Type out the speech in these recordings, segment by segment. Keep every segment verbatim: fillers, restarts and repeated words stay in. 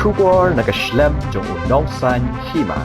Khubor na ka shlem jong u Nongsaiñ Hima.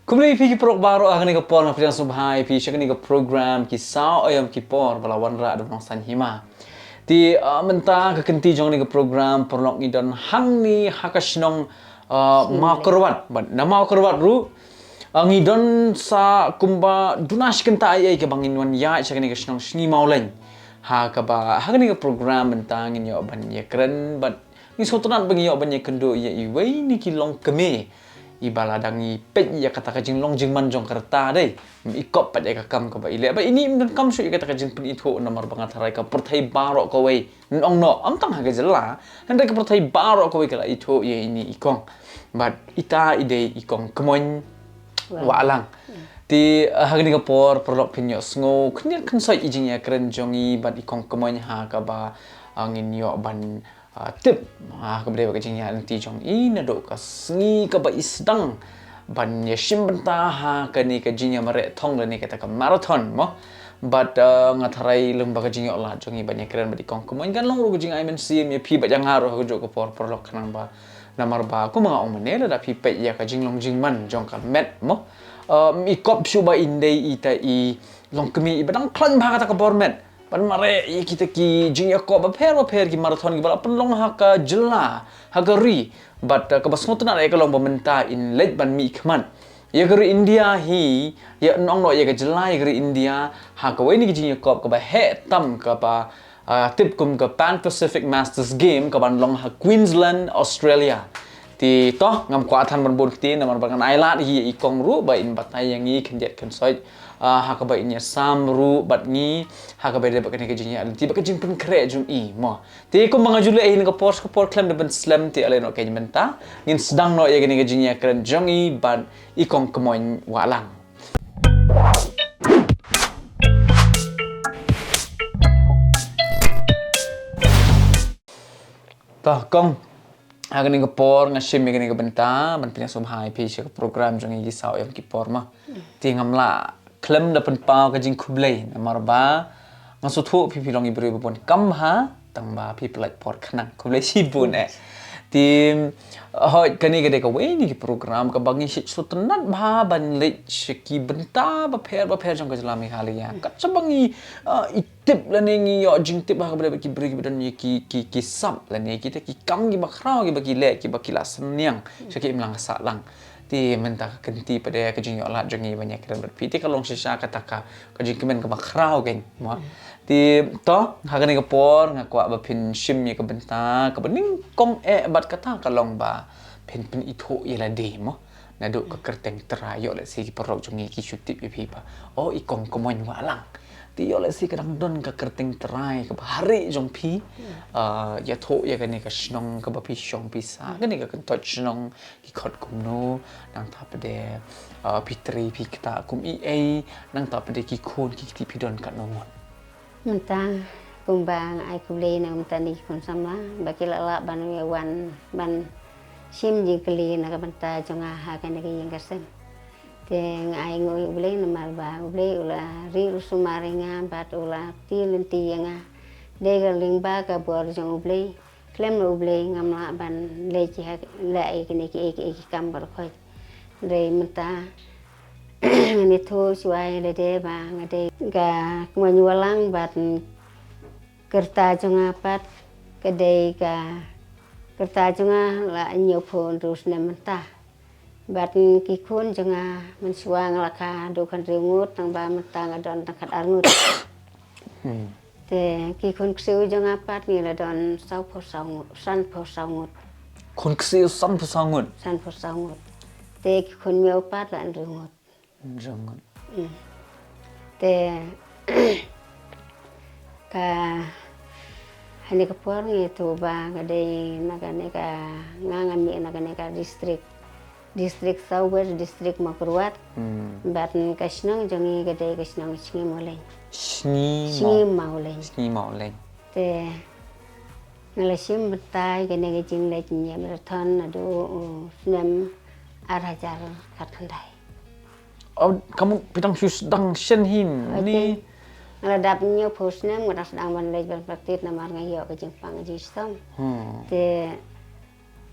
Khublei phi ki paralok baroh ha kane ka por, nga pdiang sngewbha ïa phi sha kane ka program Ki Saw Aïom Ki Por ba la wanrah da u Nongsaiñ Hima. Te, ah, mynta ka kynti jong kane ka program paralok ngi don hangne ha ka shnong, ah, Mawkyrwat. Bad na Mawkyrwat ruh, ah, ngi don sa kumba duna shi kynta ei ei kaba ngin wan ïaid sha kane ka shnong Sngi Mawleng. Ha kaba ha kane ka program mynta ngin ïoh ban ïakren bad ngi sngewtynnat ba ngi ïoh ban ïakynduh ïa iwei na ki longkmie iba la dang ïa peit ïa kata ka jinglong jingman jong ka rta dei. Ym i kop pat ïa ka kam kaba i leh. Ba ini ym donkam shuh ïa kata ka jingpynithuh namar ba nga tharai ka pyrthei baroh kawei, ong noh, ym tang ha ka jylla, hynrei ka pyrthei baroh kawei ka la ithuh ïa ini i kong. Bad ita i dei i kong Kmoin Wahlang. Te, ah, ha kane ka por paralok phin ïohsngew khyndiat khynsoit i jingïakren jong i bad i kong Kmoin ha kaba, ah, ngin ïoh ban ah, tip, ah, kaba dei bad ka jingïaid lynti jong i naduh ka sngi kaba i sdang ban ïashim bynta ha kane ka jingïamareh thong lane kata ka marathon mo. Bad, ah, nga tharai lyngba ka jingïoh lad jong i ban ïakren bad i kong Kmoin kan long ruh ka jingai mynsiem ïa phi bad ïa nga ruh ha kajuh ka por paralok khnang ba namar ba kumba nga ong mynne lada phi peit ïa ka jinglong jingman jong ka met mo. Ah, ym i kop shuh ba i dei ita i longkmie iba dang khlaiñ bha kata ka bor met ban mareh ïa kita ki jingïakop bapher bapher, ki marathon kiba la pynlong ha ka jylla, ha ka ri. Bad, eh, kaba sngewtynnat ïa ka long ba mynta in leit ban mihkhmat ïa ka ri India hi, ïa, ong noh ïa ka jylla, ïa ka ri India ha kawei na ki jingïakop kaba heh tam kaba, ah, tip kum ka Pan Pacific Masters Game kaban long ha Queensland, Australia. Te to, ngam kwah than ban bun kti namar ba ngan ailad hi ïa i kong ruh ba in batai ïa ngi khyndiat khynsoit, ah, ha kaba in ïasam ruh bad ngi ha kaba dei bad kane ka jingïaid lynti bad ka jingpynkhreh jong i mo. Te kumba nga ju leh hi na ka por sha ka por khlem da ban slem, te ale noh kein mynta ngin sdang noh ïa kane ka jingïakren jong i bad i kong Kmoin Wahlang. To kong, ha kane ka por nga shim ïa kane ka bynta ban pynïasngewbha ïa phi sha ka program jong ngi Ki Saw Aïom Ki Por ma. Te ngam lah khlem da pynpaw ka jingkhublei namar ba nga sngewthuh phi, phi long i briew ba bun kam bha, tang ba phi pynlait por khnang. Khublei shibun eh. Te hooid, kane ka dei kawei na ki program kaba ngi sngewtynnat bha ban leit sha ki bynta bapher bapher jong ka jylla Meghalaya. Kat shaba ngi, ah, i tip lane ngi ïoh jingtip ha kaba dei bad ki briew kiba don ïa ki, ki, ki sap lane kita ki kam kiba khraw kiba ki leh, kiba ki la synñiang sha ki imlang sahlang. Te mynta ka kynti pat de ka jingïoh lad jong ngi ban ïakren bad phi te ka long shisha kata ka, ka jingkmen kaba khraw kein mo. Te to, ha kane ka por nga kwah ba phin shim ïa ka bynta kaba nyngkong eh bad kata ka long ba phin pynithuh ïa lade mo. Naduh ka kyrteng trai, ïoh lehse ki paralok jong ngi ki shu tip ïa phi ba, oh, i kong Kmoin Wahlang. Te ïoh lehse ka dang don ka kyrteng trai kaba ha rieh jong phi. Ah, ïathuh ïa kane ka shnong kaba phi shong phi sah, kane ka kyntoit shnong ki khot kumno, nangta pat de, ah, phi trei phi ktah kum ei ei, nangta pat de ki khun ki kti phi don katno ngut. Mynta kumba nga ai khublei na ka bynta ki khun samla ba ki la lah ban wan ban shim jingkylli na ka bynta jong nga ha kane ka ïing ka sem. Te nga ai nguh ïa U Blei namar ba U Blei u la ri u sumar ïa nga bad u la kti lynti ïa nga. Dei ka lyngba ka bor jong U Blei. Khlem ïa U Blei ngam lah ban leh ki ha, leh ïa kine ki, ki, ki kam baroh khoit. Dei mynta ngan ïathuh shuwa ïa lade ba nga dei ka kmie Nyngkong bad ka rta jong nga pat ka dei ka, ka rta jong nga la hynñiewphew hynriew snem mynta. Bad ki khun jong nga mynshuwa nga la kha duk hynriew ngut, tang ba mynta nga don tang khatar ngut. Hmm. Te ki khun ksiew jong nga pat ngi la don sawphew saw ngut, sanphew saw ngut. Khun ksiew sanphew saw ngut. Sanphew saw ngut. Te ki khun miaw pat la hynriew ngut. Hynriew ngut. Hmm. Te ka, ha kane ka por ngi ïathuh ba nga dei na kane ka, nga nga mih na kane ka district, district South West, district Mawkyrwat. Hmm. Bad ka shnong jong ngi ka dei ka shnong Sngi Mawleng. Sngi Maw-, Sngi Mawleng. Sngi Mawleng. Te nga la shim batai kane ka jingleit marathon naduh u snem ar hajar khatkhyndai. Oh, ka mut phi dang shu sdang shen hi ni. Nga la dap hynñiewphew snem nga dang sdang ban leit ban practice namar nga ïoh ka jingpang jingshitom. Hmm. Te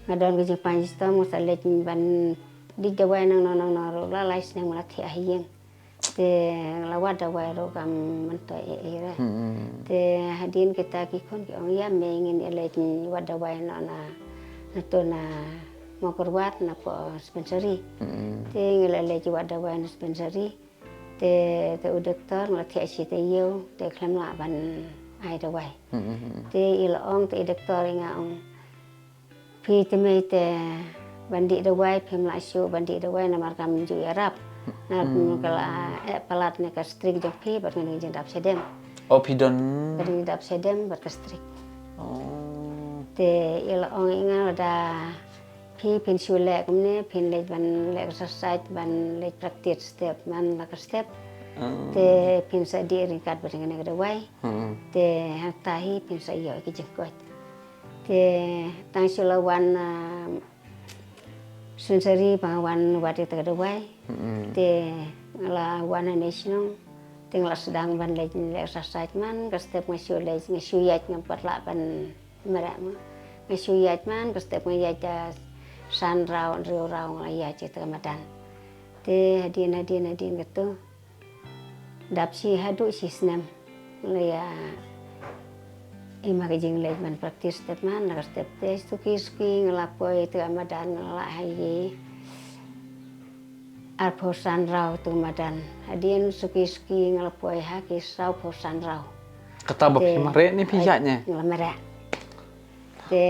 nga don ka jingpang jingshitom nga sa leit ban dih dawai nangno nangno ruh la lai snem nga la thiah ha ïing. Te nga la wad dawai ruh kam myntoi ei ei re. Hmm. Te hadien kita ki khun ki ong ïa mei ngin ïa leit wad dawai noh na, na to na Mawkyrwat na poh dispensary. Hmm. Te ngi la leit wad dawai na dispensary. Te, te u doktor nga la thiah shi taïew te khlem lah ban ai dawai. Hmm. Te i la ong te i doktor i nga ong, phi te mei te ban dih dawai phim lah shuh ban dih dawai namar kam ju ïarap. Na ka la eh palat ne ka strik jong phi bad nga dang jingdap shadem. Oh, phi don. Ka dang jingdap shadem bad ka strik. Oh. Te i la ong i nga lada phi phin shu leh kumne phin leit ban leh exercise ban leit practice step man la ka step. Oh. Te phin sa dih ryngkat bad nga ne ka dawai. Hmm. Te hangta hi phin sa ïoh ki jingkoit. Te tang shu la wan, ah, dispensary ba nga wan wad ïa ka dawai. Hmm. Te nga la wan hangne shnong. Te nga la sdang ban leit, leit exercise man ka step nga shu leit nga shu ïaid ngam pat lah ban mareh ma. Nga shu ïaid man ka step nga ïaid, ah, san round, hynriew round nga la ïaid ïa ka madan. Te hadien, hadien, hadien kato. Dap shi haduh shi snem. Nga la ïa, eh, ma ka jingleit ban practice step man, la ka step te suki suki nga la poi ïa ka madan nga la ha ki arphew san round ïa ka madan. Hadien suki suki nga la poi ha ki sawphew san round. Kata ba phi mareh ne phi ïaid ne? Nga la mareh. Te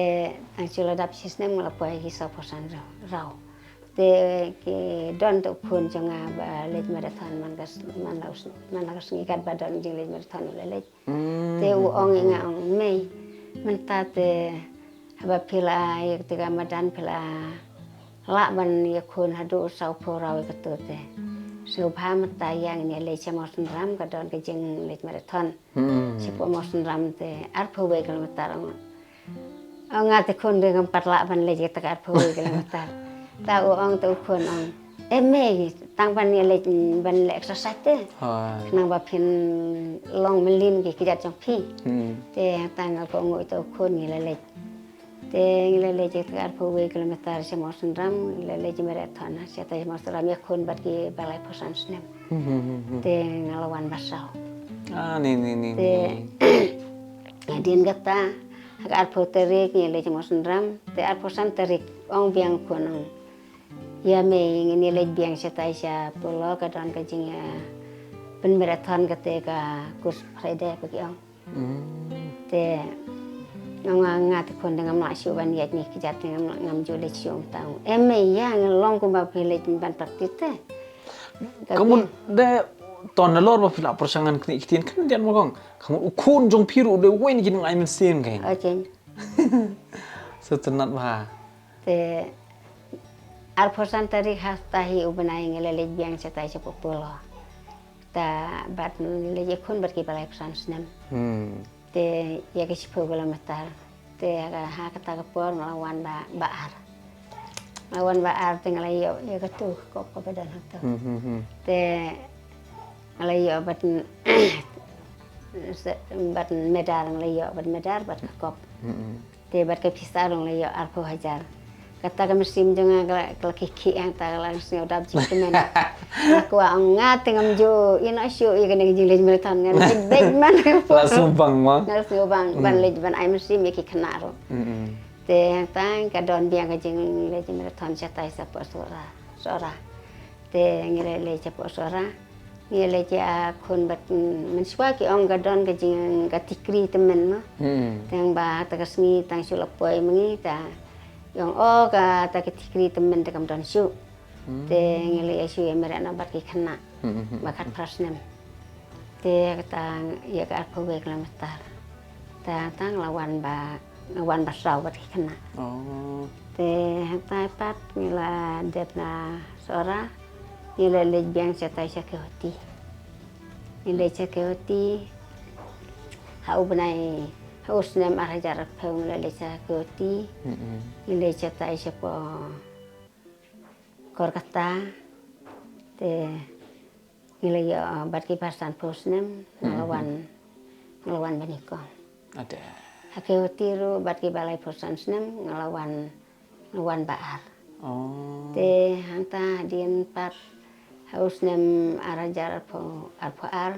tang shu la dap shi snem nga la poi ha ki sawphew san round. Te ki don te u khun jong nga ba leit marathon man ka s-, man la us-, man la ka sngi katba don jingleit marathon u la leit. Mm. Te u ong ïa nga ong mei. Mynta te haba phi la ïa kata ka madan phi la lah ban ïakhun haduh sawphew round ïa kato te. Sngewbha mynta ïa ngin ïa leit sha Mawsynram ka don ka jingleit marathon. Hmm. Sha Mawsynram te arphew wei kilometer ong. Ong nga te khun te ngam pat lah ban leit ïa kata ka arphew wei kilometer. Ta u ong te u khun ong, eh mei, tang ban ïa leit ban leh exercise te. Hooid. Khnang ba phin long mlien ki kjat jong phi. Hmm. Te tang nga kohnguh ïa u khun ngi la leit. Te ngi la leit ïa kata ka arphew wei kilometer sha Mawsynram, ngi la leit marathon sha ta sha Mawsynram ïakhun bad kiba laiphew san snem. Hmm, hmm, hmm, hmm. Te nga la wan ba saw. Ah, ni, ni, ni, te ni. Hadien kata, ha ka arphew tarik ngi leit sha Mawsynram, te arphew san tarik ong biang khun ong, ïa mei ngin ïa leit biang sha tai sha Polo ka don ka jing, eh, pynmarathon kata ka Good Friday ba ki ong. Mm. Te nga, nga te khun te ngam lah shuh ban ïaid ngi kjat te ngam lah, ngam ju leit shuh mynta. Em mei ïa ngi long kumba phi leit ban practice te. Ka mut de ton nalor ba phi la pyrshang ngan knieh ktien khyndiat ma kong. Ka mut u khun jong phi ruh de wei na ki nongai mynsiem kein. Oi kein. Sngewtynnat bha. Te arphew san tarik ha ta hi u bnai ngi la leit biang sha tai sha Polo. Ta bad ngi leit ïakhun bad kiba laiphew san snem. Hmm. Te ïa ka shiphew kilometer. Te ha ka, ha kata ka por nga la wan ba, ba ar. Nga wan ba ar te nga la ïoh ïa katu ka kop kaba don hangtu. Hmm, hmm, hmm. Te nga la ïoh bad bad medal, nga la ïoh bad medal bad ka kop. Hmm, hmm. Te bad ka pisa ruh nga la ïoh arphew hajar. Kata ka mynsiem jong nga ka la, ka la khih khih hangta, ka la sngewdap jingkmen. Nga kwah ong nga te ngam ju ïeh noh shuh ïa kane ka jingleit marathon, nga la beit man. La sngewbang ma? Nga la sngewbang ban leit ban ai mynsiem ïa ki khynnah ruh. Hmm, hmm. Te hangta ka don biang ka jingleit marathon shatai shapoh Sohra. Sohra. Te ngi la leit shapoh Sohra. Ngi la leit ïa khun bad, mm, mynshuwa ki ong ka don ka jing ka tikri tymmen ma. Hmm. Te hangba ta ka sngi tang shu la poi ma ngi ta. Ki ong o kata ka tikri tymmen te kam don shuh. Hmm. Te ngi la ïa shu ïa mareh noh bad ki khynnah. Hmm, hmm, hmm. Ba khatphra snem. Te kata ïa ka arphew wei kilometer. Te hangta nga la wan ba, nga wan ba saw bad ki khynnah. Oh. Te hangta pat ngi la dep na Sohra, ngi la leit biang shatai sha Kehoti. Ngi leit sha Kehoti, ha u bnai, ha u snem ar hajar arphew ngi la leit sha Kehoti. Mm-mm. Ngi leit shatai shapoh Kolkata. Te ngi la ïoh bad kiba sanphew snem, nga la wan, nga la wan ba nyngkong. Ada. Ha Kehoti ruh bad kiba laiphew san snem, nga la wan, nga la wan ba ar. Oh. Te hangta hadien pat ha u snem ar hajar arphew, arphew ar,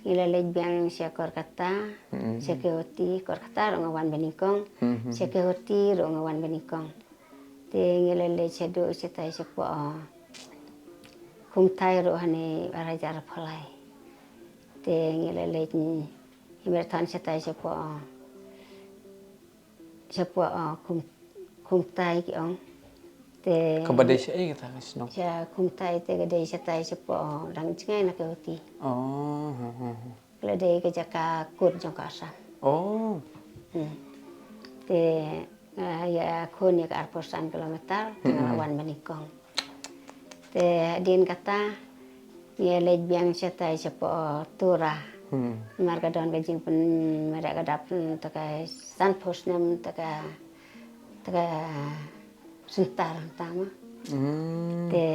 ngi la leit biang sha Kolkata, mm-hmm, sha Kehoti, Kolkata ruh nga wan ba nyngkong, mm-hmm, sha Kehoti ruh nga wan ba nyngkong. Te ngi la leit shaduh shatai shapoh Kumtai ruh hane ar hajar arphew lai. Te ngi la leit ngi, ngi marathon shatai shapoh, shapoh Kum, Kumtai ki ong. Te kaba dei shaei kata ka shnong? Sha Kumtai te ka dei shatai shapoh dang jngai na Kehoti. Oh, hmm, hmm, hmm. Ka la dei ka jaka kut jong ka Assam. Oh. Hmm. Te, ah, ïa khun ïa ka arphew san kilometer, te nga la, hmm, wan ba nyngkong. Te hadien kata, ngi leit biang shatai shapoh Tura. Hmm. Namar ka don ka jingpynmareh ka dap, hmm, te ka sanphew snem, te ka, te ka Center hangta ma. Hmm. Te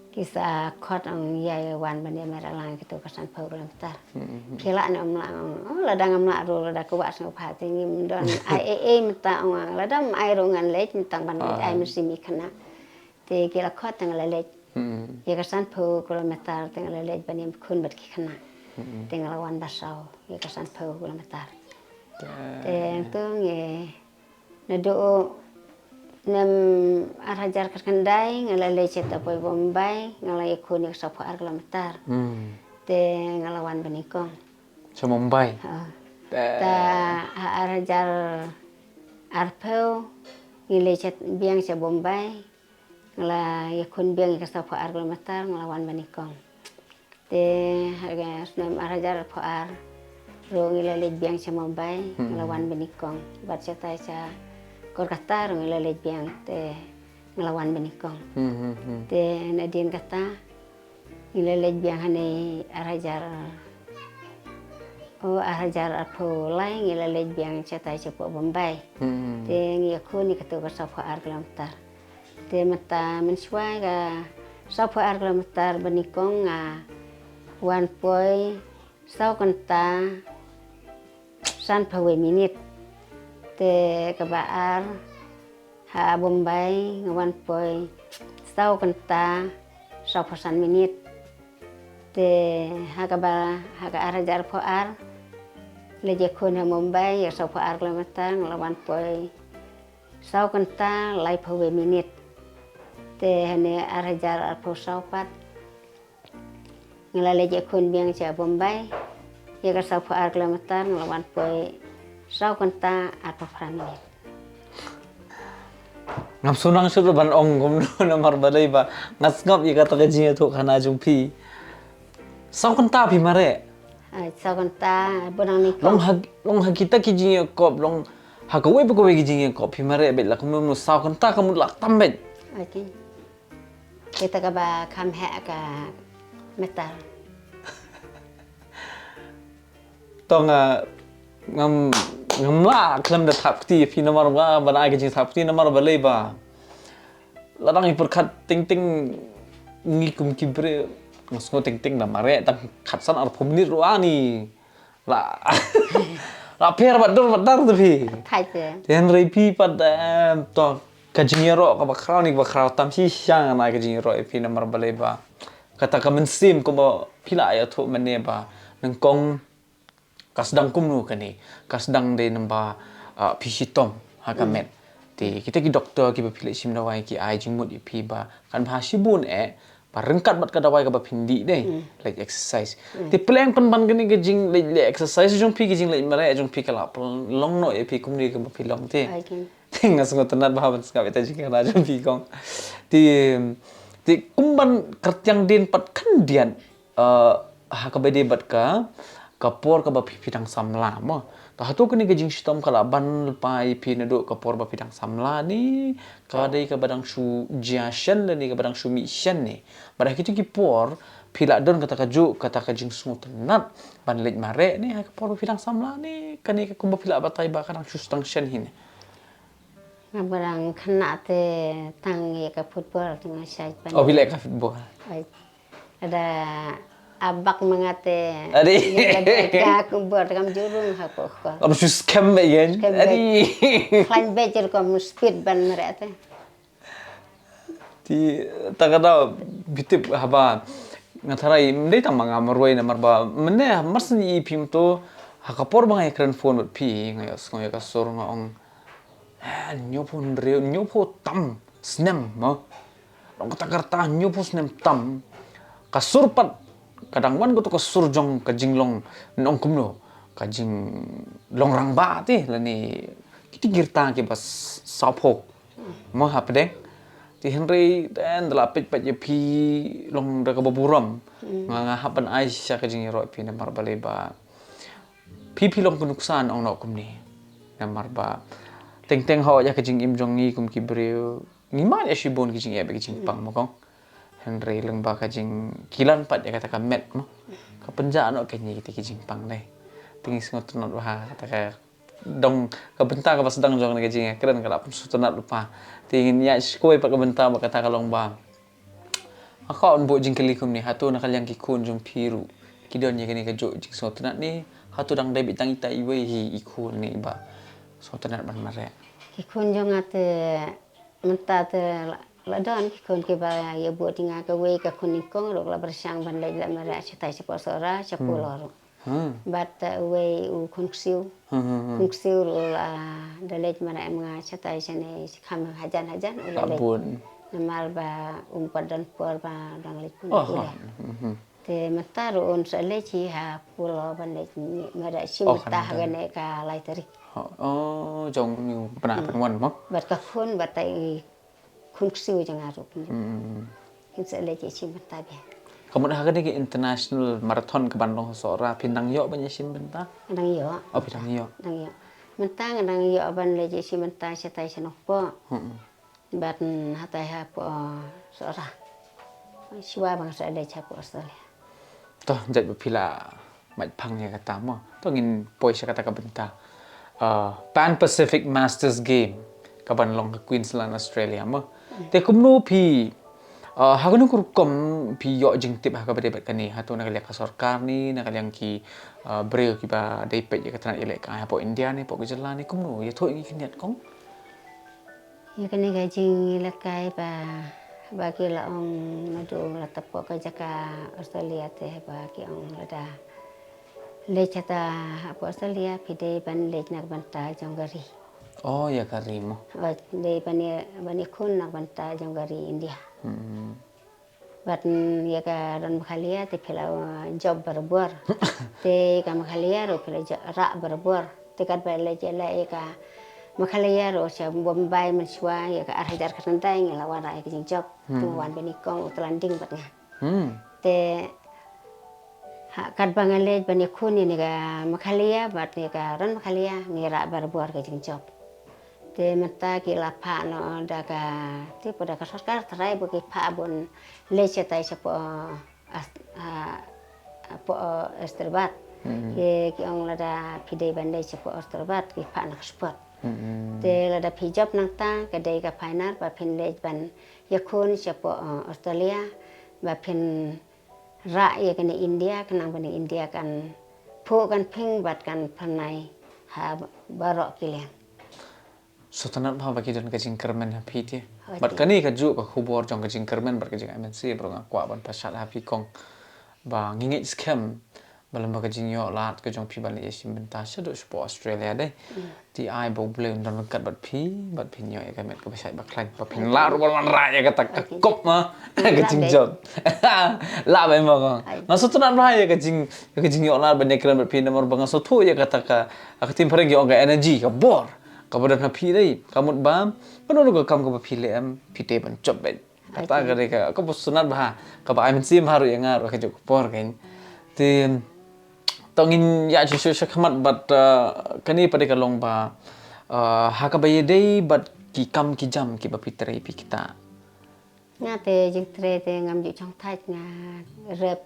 ki sa khot ong ïa wan ban ïa mareh lang kito ka sanphew kilometer. Hmm. Ki lah ne ym lah ong, oh, lada ngam lah ruh, lada ka wah sngewbha te ngim don ai ei ei mynta ong, lada ym ai ruh ngan leit mynta ban leit ai mynsiem ïa ki khynnah. Te ki la khot te nga la leit. Hmm. Ïa ka sanphew kilometer te nga la leit ban ïa khun bad ki khynnah. Hmm. Te nga la wan ba saw ïa ka sanphew kilometer. Te, te hangto ngi Naduh u snem ar hajar khyndai nga la leit sha ta poi Bombay, nga la ïakhun ïa ka sawphew ar kilometer. Hmm. Te nga la wan ba nyngkong. Sha Mumbai? Ha. Te. Ta ha ar hajar arphew ngi leit sha biang sha Bombay. Nga la ïakhun biang ïa ka sawphew ar kilometer, nga la wan ba nyngkong. Te ha ka snem ar hajar arphew ar ruh ngi la leit biang sha Mumbai, nga la wan ba nyngkong. Bad shatai sha Kolkata ruh ngi la leit biang, te nga la wan ba nyngkong. Hmm, hmm, hmm. Te nadien kata ngi la leit biang hangne ar hajar, oh, ar hajar arphew lai ngi la leit biang shatai shapoh Bombay. Hmm. Te ngi ïakhun ïa kato ka sawphew ar kilometer. Te mynta mynshuwa ka sawphew ar kilometer ba nyngkong nga wan poi saw kynta sanphew wei minit. Te kaba ar ha Bombay nga wan poi saw kynta sawphew san minit. Te ha kaba, ha ka ar hajar arphew ar la ïakhun ha Mumbai ïa sawphew ar kilometer nga la wan poi saw kynta laiphew wei minit. Te hangne ar hajar arphew saw pat nga la leit ïakhun biang sha Bombay ïa ka sawphew ar kilometer nga la wan poi saw kynta arphew phra minit. Ngam shu nang shuh ban ong kumno namar balei ba nga sngap ïa kata ka jingïathuhkhana jong phi. Saw kynta phi mareh? Ai, saw kynta, bun nang ni. Long ha, long ha kita ki jingïakop, long ha kawei pa kawei ki jingïakop phi mareh beit la kumno, saw kynta ka mut la tam beit. Okay. Kita kaba kham heh ka meter. To nga, ngam, ngam lah khlem da thap kti phi namar ba, ban ai ka jingthap kti namar balei ba Lada ngi pyrkhat teng teng ngi kum ki briew, nga sngew teng teng da mareh tang khatsan arphew minit ruh ani. La la pher bad dur bad dar te phi. Thait te. Te hynrei phi pat, em, to ka jingïaroh kaba khraw ni kaba khraw tam shisha na ka jingïaroh ïa phi namar balei ba kata ka mynsiem kumba phi la ïathuh mynne ba nyngkong ka sdang kumno kane, ka sdang dei namar ba, ah, phi shitom ha ka met. Te kita ki doktor kiba phi leit shim dawai ki ai jingmut ïa phi ba kan bha shibun eh ba ryngkat bad ka dawai kaba phin dih dei, leit exercise. Te pynban kane ka jingleit, leit exercise jong phi, ka jingleit mareh jong phi ka la pynlong noh ïa phi kumne kaba phi long te. Ai, king. Te nga sngewtynnat bha ban sngap ïa ka jingkyrpad jong phi kong. Te, te kumban kyrtiang dien pat khyndiat, eh, ha kaba dei bad ka, ka por kaba phi, phi dang samla mo. To hato kane ka jingshitom ka la ban lypa ïa phi naduh ka por ba phi dang samla ne ka dei kaba dang shu jia shen lane kaba dang shu mih shen ne. Bad ha kito ki por phi la don kata kajuh kata ka jingsngewtynnat ban leit mareh ne ha ka por ba phi dang samla ne kane ka kumba phi la batai ba ka dang shu sdang shen hi ne. Nga ba dang khynnah te tang ïa ka football te nga shait ban. Oh, phi leh ka football. Ai. Ada abak ma nga te. Adi. Ïa ka football te kam jurung ha ko ko. Kam shu skhem beit ïa. Skhem beit. Adi. Khlaiñ beit jer kam speed ban mareh te. Te ta ka daw phi tip haba nga tharai ym dei tang ma nga marwei namar ba mynne mar syn i phi mynta ha ka por ba nga ïakren phone bad phi nga ïohsngew ïa ka sur nga ong, eh, hynñiewphew hynriew, hynñiewphew tam snem mo. Dang kata ka rta hynñiewphew snem tam. Ka sur pat ka dang wan kato ka sur jong ka jinglong, nong kumno, ka jinglong rangbah te lane kita ki rta kiba s-, sawphew mo hapdeng. Te hynrei te da la peit peit ïa phi long da kaba burom. Nga, nga hap ban ai shisha ka jingïaroh ïa phi namar balei ba phi, phi long ka nuksan ong noh kumne. Namar ba teng teng hok ïa ka jingim jong ngi kum ki briew ngi mad ïa shibun ki jingeh bad ki jingpang mo kong. Hynrei lyngba ka jingkilan pat ïa kata ka met mo, ka pynjah noh ka ngi kita ki jingpang dei. Te ngi sngewtynnat bha kata ka dong ka bynta kaba sdang jong ka jingïakren ka la pynsngewtynnat lypa. Te ngin ïa shkoi pat ka bynta ba kata ka long ba nga kwah ban buh jingkylli kumne, hato na ka liang ki khun jong phi ruh ki don ïa kane kajuh jingsngewtynnat ne hato dang dei beit tang ita iwei hi i khun ne ba sngewtynnat ban mareh? Ki khun jong nga te mynta te la, la don ki khun kiba ïa buh ïa nga, kawei ka khun nyngkong ruh la pyrshang ban leit leh mareh shatai shapoh Sohra, sha Polo ruh. Hmm. Bad, uh, uwei u khun ksiew. Hmm, hmm, hmm. Khun ksiew ruh la da leit mareh ma nga shatai shane, shi kham hajan hajan u la leit. Namar ba um pat don por ba dang leit pun. Oh, pule. Hmm, hmm. Te mynta ruh un sa leit hi ha Polo ban leit mareh shi mynta ha kane ka lai tarik. Oh, jong u bnai ban wan mo. Bad ka khun bad ta i khun ksiew jong nga ruh. Hmm. Kin sa leit ïa shi mynta biang. Ka mut ha kane ka international marathon ka ban long ha Sohra phi dang ïoh ban ïa shi mynta? Dang ïoh. Oh, phi dang ïoh. Dang ïoh. Mynta nga dang ïoh ban leit ïa shi mynta shatai sha Nongpoh. Hmm. Bad hatai hapoh Sohra. Shuwa ba nga sa leit hapoh Australia. To jait ba phi la mait phang ïa kata mo. To ngin poi sha kata ka bynta, uh, Pan Pacific Masters Game ka ban long ha Queensland, Australia mo. Te kumno phi, uh, ha kano ka rukom phi ïoh jingtip ha kaba dei bad kane, hato na ka liang ka sorkar ne, na ka liang ki, uh, briew kiba dei peit ïa ka tnat ïalehkai hapoh India ne, hapoh ka jylla ne, kumno ïathuh ïa ngi khyndiat kong? Ïa kane ka jingïalehkai ba, ba ki la ong naduh la tap ka jaka Australia te ba ki ong lada leit hata hapoh Australia phi dei ban leit na ka bynta jong ka ri. Oh, ïa ka ri mo. Ba dei ban ïa, ban ïakhun na ka bynta jong ka ri India. Hmm. Bad, mm, ïa ka don Meghalaya te phi la, uh, jop barabor. Te ïa ka Meghalaya ruh phi la ja-, rah barabor. Te katba la ïaleh ïa ka Meghalaya ruh sha Bombay mynshuwa ïa ka ar hajar khatkhyndai ngi la wanrah ïa ka jingjop. Hmm. Te nga wan bad i kong u Tlanding bad nga. Hmm. Te ha katba nga leit ban ïakhun ïa ka Meghalaya bad ïa ka don Meghalaya ngi rah barabor ka jingjop. Te mynta ki la phah noh da ka, te pat da ka sorkar trai ba ki phah ban leit shatai shapoh, ah, ah, hapoh Austerbat. Hmm. Ki, ki ong lada phi dei ban leit shapoh Austerbat ki phah noh ka sport. Te lada phi jop nangta ka dei ka final ba phin leit ban ïakhun shapoh, uh, Australia, ba phin rah ïa kane India, khnang ba ne India kan phuh kan ping bad kan pynai ha baroh ki liang. Sngewtynnat bha ba ki don ka jingkyrmen ha phi te. Bad kane ka juh ka khubor jong ka jingkyrmen bad ka jingaimen se bro nga kwah ban pashat ha phi kong ba ngi ngeit skhem ba lem ba ka jingïoh lad ka jong phi ban leit ïashim bynta shaduh shapoh Australia dei. Te ai ba U Blei un don ryngkat bad phi bad phin ïoh ïa ka met kaba shait ba khlaiñ ba phin lah ruh ban wanrah ïa kata ka kop ma ka jingjop. Lah ba em ba kong. Nga sngewtynnat bha ïa ka jing ïa ka jingïoh lad ban ïakren bad phi namar ba nga sngewthuh ïa kata ka ka tim phareng ki ong ka energy ka bor kaba don ha phi dei ka mut ba ba don ka kam kaba phi leh em phi te ban jop bad kata ka dei ka kaba sngewtynnat bha kaba ai mynsiem bha ruh ïa nga ruh ka juk ka por kan. Te to ngin ïa shu shu shu khmat bad uh, kane pat dei ka long ba uh, ha kaba ïadei bad ki kam ki jam kiba phi trei phi kita. Nga te jingtrei te ngam ju chong thait nga rep.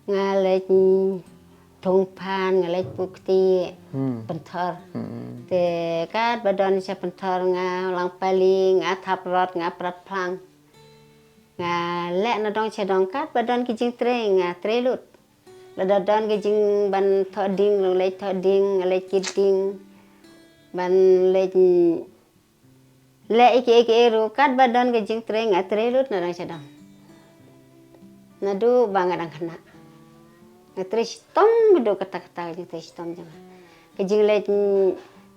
Nga leit thung phan, nga leit pukti pynthor. Te kat ba don sha pynthor nga lang pali, nga thap rot, nga prat phlang. Nga leh na dong sha dong kat ba don ki jingtrei nga trei lut. Lada don ki jing ban thoh ding, nga leit thoh ding, nga leit kit ding. Ban leit leh ïa kiei kiei ruh kat ba don ka jingtrei nga trei lut na dang sha dang. Naduh ba nga dang khynnah nga trei shitom, naduh kata kata ka jingtrei shitom jong nga. Ka jingleh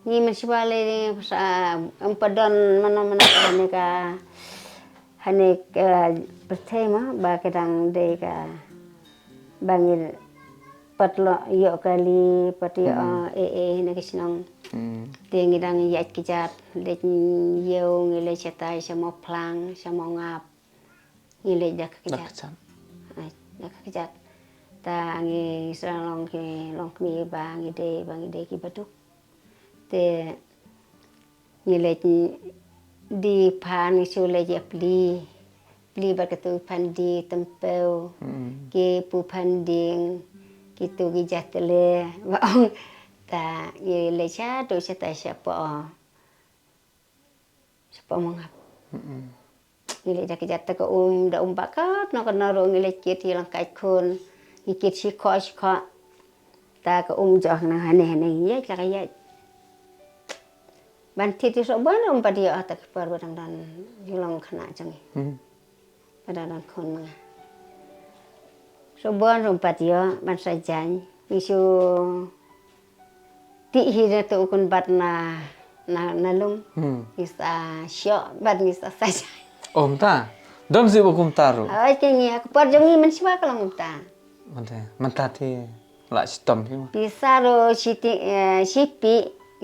ngi mynshuwa lei sa em pat don mano mano ka hane ka hane ka pyrthei ma ba ka dang dei ka ba ngi pat lo ïoh kali pat ïoh eh eh na ka shnong. Te ngi dang ïaid kjat leit ïew ngi leit shatai sha Mawphlang sha Mawngap. Ngi leit da ka kjat. Da ka kjat ta ngi sa long ki long kmie ba ngi dei ba ngi dei ki baduk. Te ngi leit die phan ngi shu leit ïa pli pli bad katu phan die tympew ki pu phan ding kitu ki jatle ba ong ta ngi leit sha tu sha ta sha po sha po Mawngap. Ngi leit da ka jat ta ka um da um ba kat no ka no ro ngi leit kit hi lang kai khun ngi kit shi kho shi kho. Ta ka um joh nang hane hane ïa ka ïa ban thit ïa soh ban um pat ïa ta ka por ba dang dan ïa long khana jong ngi. Ba dang dan khun ma nga soh ban um pat ïa ban sa jan ngi shu ti hi da tu kun bat na na na lum ngi sa shoh bat ngi sa sa jan. Om ta don si ba kum taru. Ai ke ngi ha ka por jong ngi men siwa ka long um ta. Mante mante ti la sitom hi ma. Pisa ro siti sipi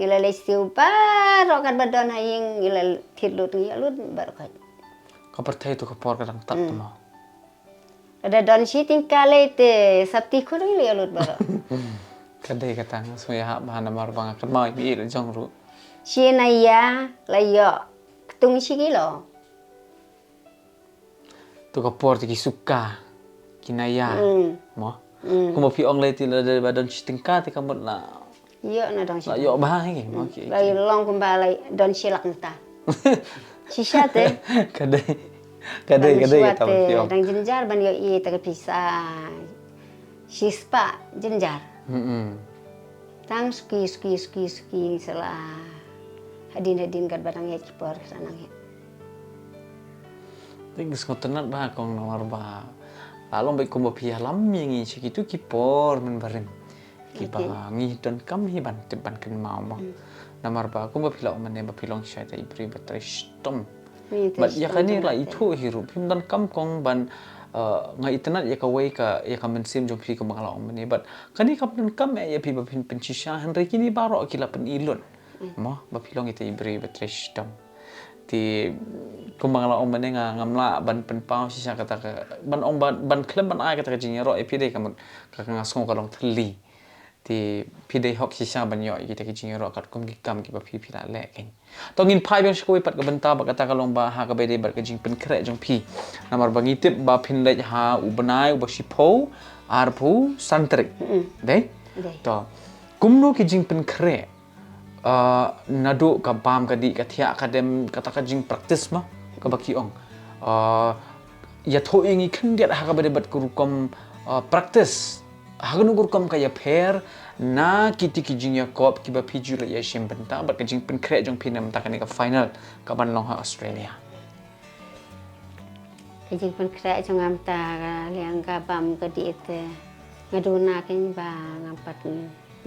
ila le siu baro kat badon haying ila thit lut ngi lut bar kat. Ka perthai tu ka por ka dang tat tu ma. Kada don siting kale te sapti khur ila lut baro. Kadai kata nga smu ya hak bahan namar bang akan mau imi ila jong ru. Sina ya la yo ketung si kilo. Tu ka por ti ki suka ki naya mo. Kuma phi ong lai ti la da ba don shi tingka ti ka mut la. Yo na don shi. La yo ba hi mo ki. La long kumba la don shi lak nta. Shisha te. Kadai kadai kadai ta phi ong. Dang jinjar ban yo i ta ka pisa. Shispa jinjar. Tang suki suki suki suki sala hadin hadin kat barang ya kipor sanang ya. Ting sngewtynnat ba kong namar ba la long ba kumba phi ïalam ïa ngi sha kitu ki por mynbarim kiba ngi donkam hi ban tip ban kynmaw mo. Namar ba kumba phi la ong mynne ba phi long shisha ita i briew ba trei shitom. Bad ïa kane la ithuh hi ruh phim donkam kong ban nga itynnat ïa kawei ka ïa ka mynsiem jong phi kumba nga la ong mynne bad kane kam donkam ïa phi ba phin pynshisha hynrei kine baroh ki la pyni lut. Mo ba phi long ita i briew ba trei shitom. Te kumba nga la ong mynne nga ngam lah ban pynpaw shisha kata ka ban ong ban khlem ban ai kata ka jingïaroh ïa phi dei ka mut ka nga sngew ka long thylli. Te phi dei hok shisha ban ïoh ïa kita ki jingïaroh katkum ki kam kiba phi phi la leh kein. To ngin phai biang sha kawei pat ka bynta ba kata ka long ba ha kaba ïadei bad ka jingpynkhreh jong phi. Namar ba ngi tip ba phin leit ha u bnai uba shiphew arphew san tarik. Dei? To kumno ki jingpynkhreh Ah, naduh ka bam ka dih ka thiah ka dem kata ka jingpractice mo, kaba ki ong. Ah, ïathuh ïa ngi khyndiat ha kaba dei bad ka rukom, ah, practice. Ha kano ka rukom ka ïapher na kiti ki jingïakop kiba phi ju leit ïashim bynta bad ka jingpynkhreh jong phi na bynta kane ka final kaban long ha Australia. Ka jingpynkhreh jong nga mynta ka liang ka bam ka dih te, nga duna kein ba ngam pat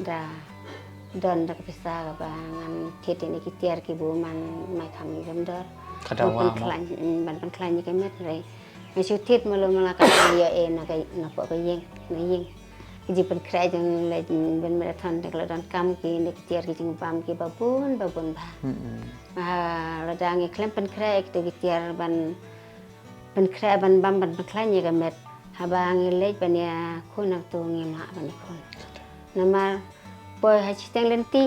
da don da ka pisa kaba ngan thied ïa kine ki tiar ki bun man mai kham ïa ka dor. Ka dawa mo. Ban pynkhlaiñ, mm, ban pynkhlaiñ ïa ka met re. Nga shu thied malu mala ka ïa e na ka, na poh ka ïing, na ïing. Ka jingpynkhreh jong leit ban marathon te ka la donkam kine ki tiar ki jingbam kiba bun ba bun bha. Mm-mm. Ah, lada ngi khlem pynkhreh ïa kito ki tiar ban pynkhreh ban bam ban pynkhlaiñ ïa ka met, haba ngi leit ban ïakhun hangto ngim lah ban ïakhun. Namar poi ha shiteng lynti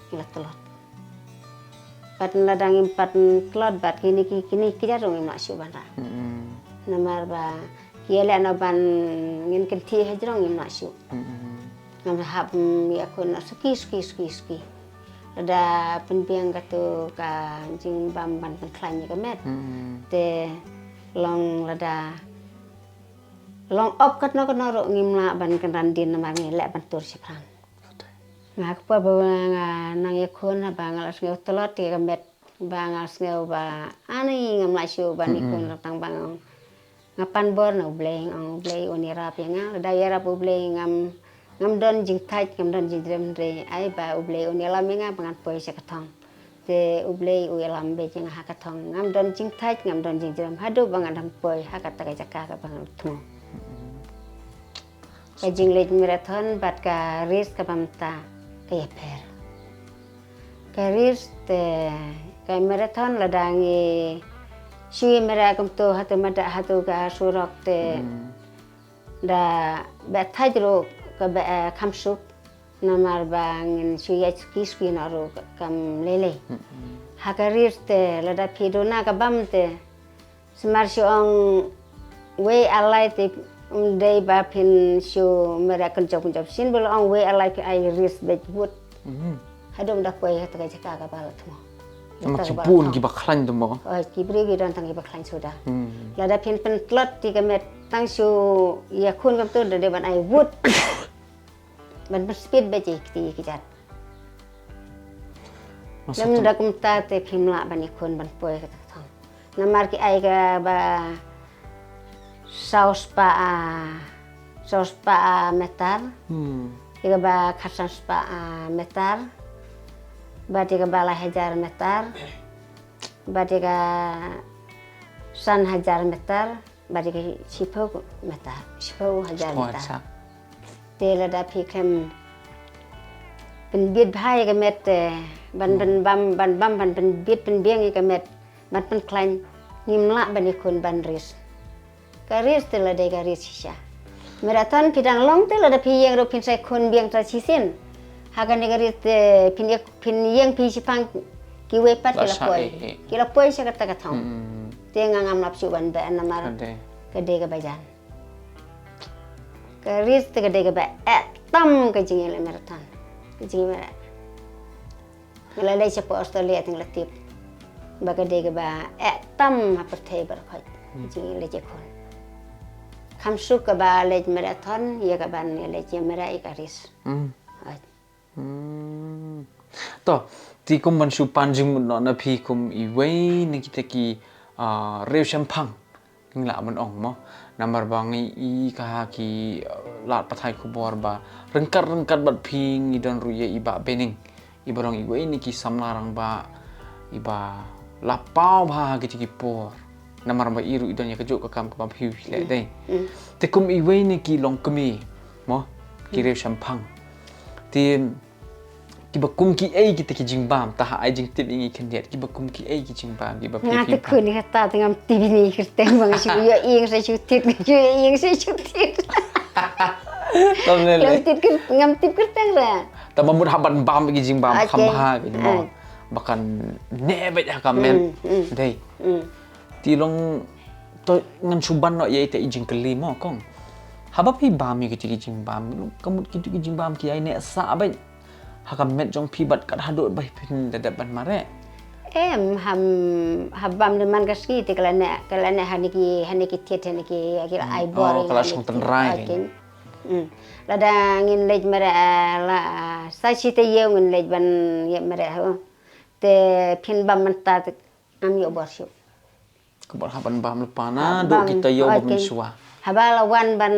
ngi la tlot. Pat lada ngim pat tlot bad kine ki, kine ki jaroh ngim lah shuh ban rah. Mm-mm. Namar ba ki ïaleh na ban ngin kynthih hajrong ngim lah shuh. Mm-mm. Ngam hap, mm, ïakhun na suki, suki, suki, suki. Lada pynbiang kato ka jingbam ban pynkhlaiñ ïa ka met. Mm-mm. Te long lada long op katno katno ruh ngim lah ban kynran dien namar ngi leh ban tur shaphrang. Nga ka por ba nga nang ïakhun haba nga la sngew tlot ïa ka met ba nga sngew ba ani ngam lah shuh ban ïakhun. Mm-mm. Tang ba nga ong nga pan bor na U Blei, nga ong U Blei un ïarap ïa nga, lada ïarap U Blei ngam, ngam don jingthait, ngam don jingjrem hynrei ai ba U Blei un ïalam ïa nga ba ngan poi sha ka thong. Te U Blei u ïalam beit ïa nga ha ka thong. Ngam don jingthait, ngam don jingjrem haduh ba ngan dang poi ha kata ka jaka kaba ngan thmu. Ka jingleit marathon bad ka race kaba mynta ka ïapher. Ka race te, ka marathon lada ngi shu ïa mareh kumto hato mada hato ka surok te, mm, da ba thait ruh kaba, eh, kham suk. Namar ba ngin shu ïaid suki suki noh ruh kam lei lei. Mm-mm. Ha ka race te lada phi duna ka bam te, sumar shu ong wei ar lai te, um dei ba phin shu mareh kynjop kynjop shisien ba la ong wei ar lai phin ai race beit wut. Mm-hmm. Haduh ba da poi ha kata ka jaka kaba la thmu. Namar ki bun kiba khlaiñ te mo. Oh, ki briew ki don tang kiba khlaiñ suda. Mm. Lada phin pyntlot ïa ka met tang shu ïakhun kumto da dei ban ai wut. Ban pynspeed beit ïa kiti ki jait. Lymda kumta te phim lah ban ïakhun ban poi ha kata ka thong. Namar ki ai kaba saw spah, ah, saw spah, ah, meter. Hmm. Ïa kaba khatsan spah, ah, meter. Bad ïa kaba lai hajar meter. Bad ïa ka san hajar meter. Bad ïa ka shiphew meter, shiphew hajar meter. Shiphew hajar. Te lada phi khlem pynbit bha ïa ka met, eh, ban, hmm, pynbam, ban bam, ban pynbit pynbiang ïa ka met, ban pynkhlaiñ, ngim lah ban ïakhun ban race. Ka race te la dei ka race shisha. Marathon phi dang long te lada phi ïeng ruh phin sa ïakhun biang ta shisien. Ha kane ka race te phin ïa, phin ïeng phi shiphang kiwei pat ki la poi. Ki la poi sha kata ka thong. Hmm. Te nga ngam lap shuh ban beh namar ka dei kaba jan. Ka race te ka dei kaba eh tam ka jingïaleh marathon. Ka jingïaleh. Nga la leit sha pdeng Australia te nga la tip ba ka dei kaba eh tam ha pyrthei baroh khoit. Hmm. Ka jingïaleh ïakhun. Kham suk kaba leit marathon ïa kaban leit ïa mareh ïa ka race. Hmm. Hooid. Hmm. To, te kum ban shu pan jingmut noh na phi kum iwei na kita ki, ah, riewshemphang. Ngi lah ban ong mo. Namar ba ngi i ka ha ki, ah, lad pathai khubor ba ryngkat ryngkat bad phi ngi don ruh ïa i Bah Bening. Iba long iwei na ki samla rangbah iba la paw bha ha kita ki por. Namar ba i ruh i don ïa kajuh ka kam kaba phi leh dei. Mm. Te kum iwei na ki longkmie mo, ki riewshemphang. Te kiba kum kiei kita ki jingbam, ta ha ai jingtip ïa ngi khyndiat, kiba kum kiei ki jingbam kiba phi. Nga te khun ïa kata te ngam tip ïa ngi kyrteng ba nga shu ïohi nga sa shu tip, nga shu ïohi nga sa shu tip. Ngam tip kyr-, ngam tip kyrteng re. Tangba mut hap ban bam ki jingbam kham bha ki mo. Ba kan neh beit ha ka met. Mm, mm. Dei. Mm. Te long to ngan shu ban noh ïa ita i jingkylli mo kong. Haba phi bam ïa kita ki jingbam, ka mut kita ki jingbam ki ai neh sah beit. Ha ka met jong phi bad kat haduh ba phin da dep ban mareh? Em, ham, ha bam de man ka sngi te ka la neh, ka la neh ha ne ki, ha ne ki thied, ha ne ki, ki la ai bor. Oh, ka la shong tynrai. Lada ngin leit mareh, ah, la, ah, sa shi taïew ngin leit ban ïa mareh, oh. Te phin bam mynta te ngam ïoh bor shuh. Ka bor ha ban bam lypa na, duh kita ïoh bam mynshuwa. Haba la wan ban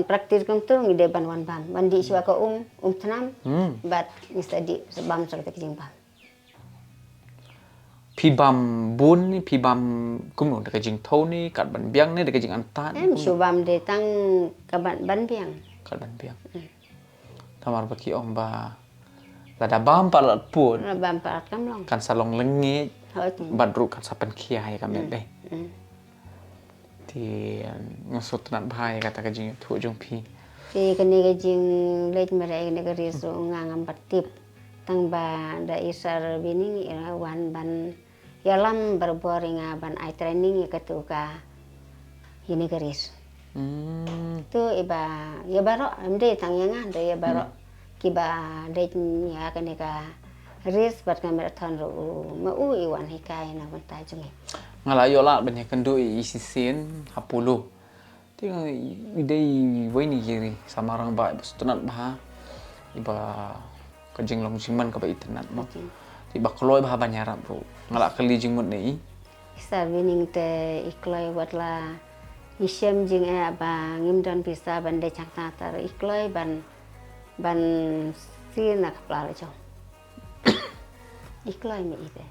practice kumtu ngi dei ban wan bam. Ban dih shuwa ka um, um tnam. Bad ngi sa dih, sa bam sa kata ka jingbam. Phi bam bun ne, phi bam kumno, da ka jingthew ne, kat ban biang ne, da ka jingantat ne, em, kumno? Shu bam dei tang ka ban, ban biang. Kat ban biang. Namar ba ki ong ba lada bam palat pun, lada bam palat kam long. Kan sa long lyngngoh. Bad ruh kan sa pynkhia ïa ka met dei. Te nga sngewtynnat bha ïa kata ka jingïathuh jong phi. Te kane ka jingleit mareh, kane ka risk ruh nga ngam pat tip. Tang ba da i Sir Bining i la wan ban ïalam barabor ïa nga ban ai training ïa katu ka, ïa kane ka risk. Tu i ba, ïa baroh, em dei tang ïa nga, dei ïa baroh kiba dei ïa kane ka risk bad ka marathon ruh, ma u i wan hikai na bynta jong ngi. Nga la ïoh lad ban ïakynduh ïa i shisien ha Polo. Te i dei iwei na ki samla rangbah iba sngewtynnat bha, iba ka jinglong jingman kaba itynnat mo. Te iba kloi bha ban ïarap ruh. Nga la kylli jingmut na i. Sir Bining te i kloi wat la ngi shem jingeh ba ngim don pisa ban dei chang ta ta i kloi ban, ban siew na ka pla la jong. I kloi me i te.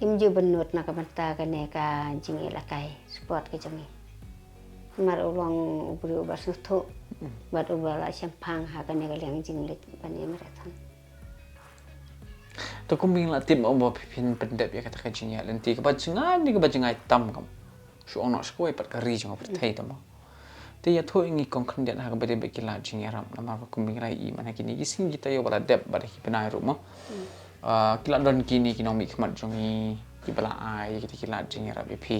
Im ju bynnud na ka bynta kane ka jingïalehkai sport ka jong ngi. Namar u long u briew uba sngewthuh bad uba la shemphang ha kane ka liang jingleit ban ïa marathon. To kum ba ngi la tip mo ba phin pyndep ïa kata ka jingïaid lynti kaba jngai ne kaba jngai tam kam. Shu ong noh sha kawei pat ka ri jong ka pyrthei te mo. Te ïathuh ïa ngi kong khyndiat ha kaba dei bad ki lad jingïarap namar ba kum ba ngi la ïohi man ha kine ki sngi kita ïoh ba la dep bad ha ki bnai ruh mo. Ah, ki la don kine ki nongmihkhmat jong ngi kiba la ai kita ki lad jingïarap ïa phi.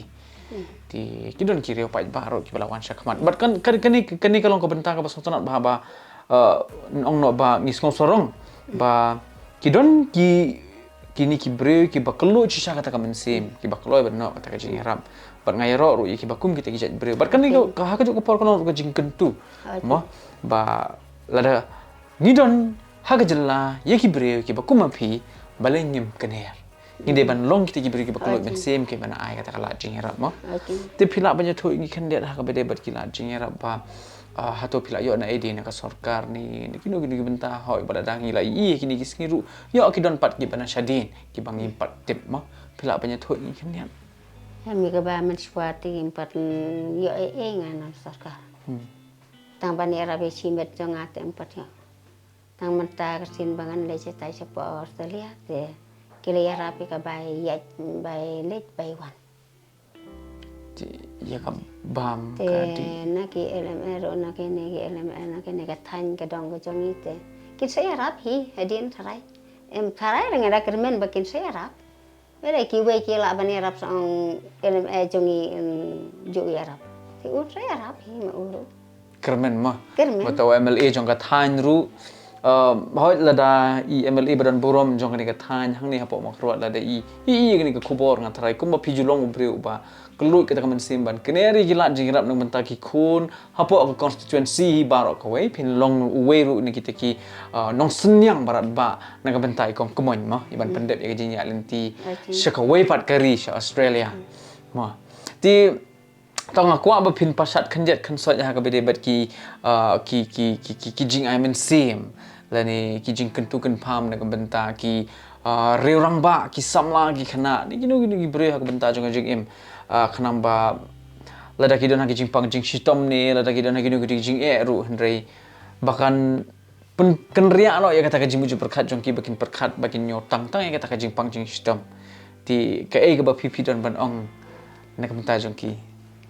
Te ki don ki riew paidbah ruh kiba la wan shakhmat. Bad kan, kan, kane, kane ka long ka bynta kaba sngewtynnat bha ba, ah, ong noh ba ngi sngew sarong ba ki don ki kine ki briew kiba kylluid shisha kata ka mynsiem, kiba kloi ban noh kata ka jingïarap. Bad nga ïaroh ruh ïa kiba kum kita ki jait briew. Bad kane ka, ka ha kajuh ka por ka long ruh ka jingkyntu. Mo, ba lada ngi don ha ka jylla ïa ki briew kiba kum ma phi, balei ngim kner? Ngi dei ban long kita ki briew kiba kylluid mynsiem kiban ai kata ka lad jingïarap mo. Te phi lah ban ïathuh ïa ngi khyndiat ha kaba dei bad ki lad jingïarap ba, ah, hato phi la ïoh na ei ei na ka sorkar ne, na kino kino ki bynta, hooid ba lada ngi la ïohi kine ki sngi ruh ïoh ki don pat kiba na shadien kiba ngim pat tip mo. Phi lah ban ïathuh ïa ngi khyndiat? Em, ïa kaba mynshuwa te ngim pat, mm, ïoh ei ei nga na sorkar. Tang ban ïarap ïa shimet jong nga te ngim pat ïoh. Tang mynta ka sien ba ngan leit shatai shapoh Australia te ki la ïarap ïa ka bai ïaid, bai leit bai wan. Te ïa ka bam ka dih. Te na ki L M A ruh, na kine ki L M A, na kine ka thaiñ ka dong ka jong ngi te kin sa ïarap hi hadien tharai. Em, tharai ruh nga da kyrmen ba kin sa ïarap. Hynrei kiwei ki lah ban ïarap sa ong L M A jong ngi, em, ju ïarap. Te u sa ïarap hi ma u ruh. Kyrmen mo. Kyrmen. Bad u M L A jong ka thaiñ ruh, um, hooid lada i M L A ba don burom jong kane ka thaiñ hangne hapoh Mawkyrwat lada i, i, i kane ka khubor nga tharai kumba phi ju long u briew uba kylluid kata ka mynsiem ban kner ïa ki lad jingïarap na ka bynta ki khun hapoh ka constituency hi baroh kawei, phin long uwei ruh na kita ki, uh, nongsynñiang ba radbah na ka bynta i kong kmoin mo, i ban pyndep ïa ka jingïaid lynti sha kawei pat ka ri sha Australia. Mo. Te To nga kwah ba phin pyrshah khyndiat khynsoit ha kaba ïadei bad ki, ah, ki, ki, ki, ki, ki jingai mynsiem lane ki jingkyntu kynpham na ka bynta ki, ah, riew rangbah, ki samla, ki khynnah, ne kino kino ki briew ha ka bynta jong ka jingim. Ah, khnang ba lada ki don ha ki jingpang jingshitom ne lada ki don ha kino kino ki jingeh ruh hynrei ba kan pyn-, kynriah noh ïa kata ka jingmut jingpyrkhat jong ki ba kin pyrkhat ba kin ñiew tang tang ïa kata ka jingpang jingshitom. Te kaei kaba phi phi don ban ong na ka bynta jong ki?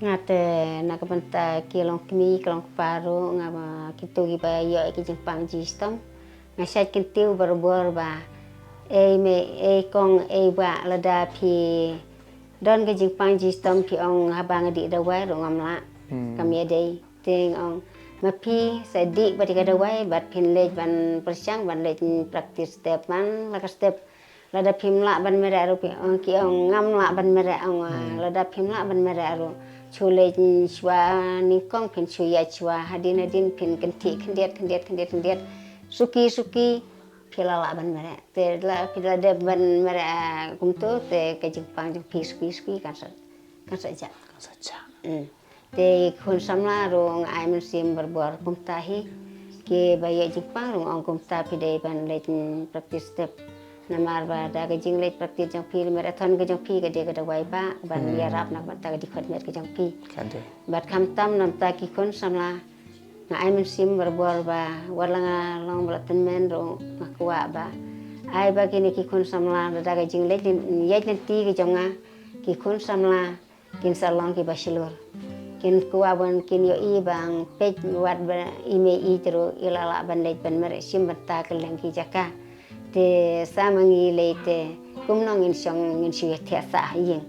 Nga te na ka bynta ki long kmie ki long kpa ruh nga ba kito kiba ïoh ïa ki jingpang jingshitom nga shait kyntiew barabor ba ei mei ei kong ei bah lada phi don ka jingpang jingshitom phi ong haba nga dih dawai ruh ngam lah. Hmm. Kam ïadei. Te nga ong, Ma phi sa dih bad ïa ka dawai bad phin leit ban pyrshang ban leit practice step man la ka step. Lada phim lah ban mareh ruh phi ong ki ong ngam lah ban mareh ong, ah, lada phim lah ban mareh ruh. Shu leit shuwa nyngkong phin shu ïaid shuwa hadien hadien phin kynthih khyndiat khyndiat khyndiat khyndiat. Suki suki phi la lah ban mareh. Te la phi la dep ban mareh, ah, kumto te ka jingpang jong phi suki suki kan sa kan sa jah. Kan sa jah. Hmm. Te ki khun samla ruh nga ai mynsiem barabor kumta hi. Kiba ïoh jingpang ruh nga ong kumta phi dei ban leit practice step. Namar ba da ka jingleit practice jong phi marathon ka jong phi ka dei ka dawai ba ban ïarap na ka bynta ka dkhot met ka jong phi. Ka dei. Bad khamtam namta ki khun samla nga ai mynsiem barabor ba wat la nga long ba la tymmen ruh nga kwah ba ai ba kine ki khun samla da ka jingleit ïaid lynti ka jong nga ki khun samla kin sa long kiba shlur. Kin kwah ban kin ïohi ba nga peit wat ba i mei i ruh i la lah ban leit ban mareh shim bynta kylleng ki jaka. Te sa ma ngi lei te kumno ngin shong ngin shu ïathiah sah ha ïing.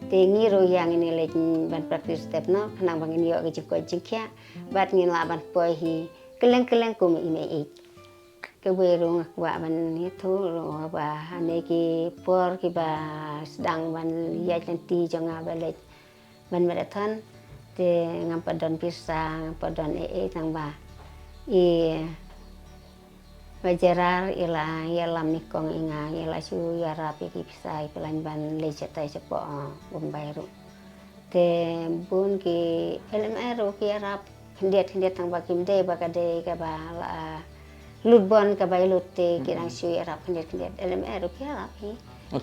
Te ngi ruh ïa ngin leit ban practice step noh khnang ba ngin ïoh ka jingkoit jingkhiah bad ngin lah ban poi hi kylleng kylleng kum i mei i. Kawei ruh nga kwah ban ïathuh ruh ba hane ki por kiba sdang ban ïaid lynti jong nga ba leit ban marathon te ngam pat don pisa ngam pat don ei ei tang ba i ba Jerar i la ïalam nyngkong ïa nga i la shu ïarap ïa ki pisa i pynlong ban leit shatai shapoh Bombay ruh. Te bun ki L M R ruh ki ïarap khyndiat khyndiat tang ba kim dei ba ka dei kaba la lut bon kaba i lut te ki dang shu ïarap khyndiat khyndiat. L M R ruh ki ïarap hi.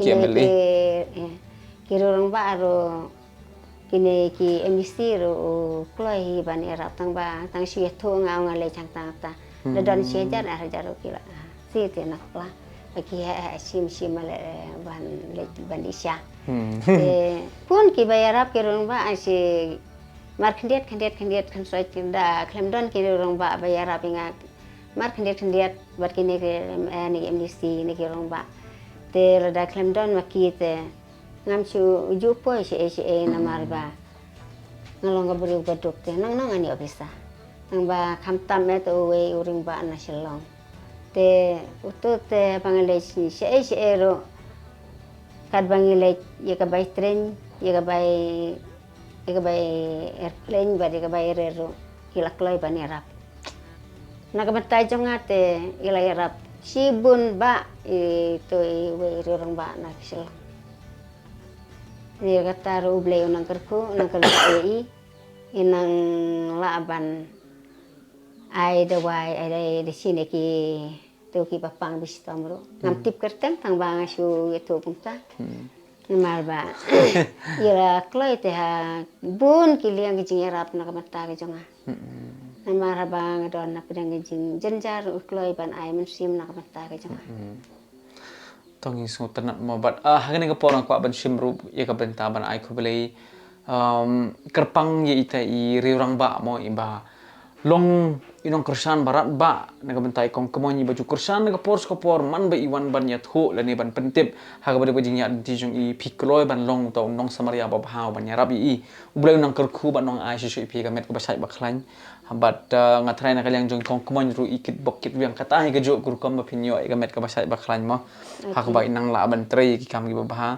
Ki M L A. Ki, eh, ki rurang ba ruh kine ki M D C ruh u kloi hi ban ïarap tang ba tang shu ïathuh nga nga leit tang tang ta. Da don shi hajar ar hajar ruh ki la. Si te na kla. Ba ki ha ha shim shim ma le ban leit ban dih sha. Te pun kiba ïarap ki rurang ba ai shi mar khyndiat khyndiat khyndiat khyndiat da khlem don ki rurang ba ba ïarap ïa nga. Mar khyndiat khyndiat bad kine ki, eh, ne ki M D C ne ki rurang ba. Te lada khlem don ma ki te ngam shu ju poi shaei shaei namar ba nga long ka briew ba duk te nang nang ani officer. Tang ba khamtam eh te uwei u ring ba na Shillong. Te utu te ba nga leit shaei shaei ruh kat ba ngi leit ïa ka bai train ïa ka bai ïa ka bai airplane bad ïa ka bai rel ruh ki la kloi ban ïarap. Na ka bynta jong nga te i la ïarap shibun ba i tu i wei rurang ba na ki Shillong. Ïa kata ruh U Blei u nang kyrkhu u nang kyrkhu ïa i i nang lah ban ai dawai ai dawai da shine ki tu kiba pang ba shitom ruh. Ngam tip kyrteng tang ba nga shu ïathuh kumta. Namar ba i la kloi te ha bun ki liang ki jingïarap na ka bynta ka jong nga. Namar ba nga don na pdeng ka jingjynjar u kloi ban ai mynsiem na ka bynta ka jong nga. To ngi sngewtynnat mo bad, ah, ha kane ka por nga kwah ban shim ruh ïa ka bynta ban ai khublei, um, kyrpang ïa ita i riewrangbah mo iba long i nongkyrshan ba radbah na ka bynta i Kong Kmoin iba ju kyrshan na ka por sha ka por man ba i wan ban ïathuh lane ban pyntip ha kaba dei ka jingïaid lynti jong i. Phi kloi ban long uta u nongsamaria babha ban ïarap ïa i. U Blei u nang kyrkhu bad u nang ai shisha ïa phi ka met kaba shait ba khlaiñ. Bad, uh, nga tharai na ka liang jong i Kong Kmoin ruh i kitbok kitrwiang kata hi kajuh ka rukom ba phin ïoh ïa ka met kaba shait ba khlaiñ mo. Ha kaba i nang lah ban trei ïa ki kam kiba bha.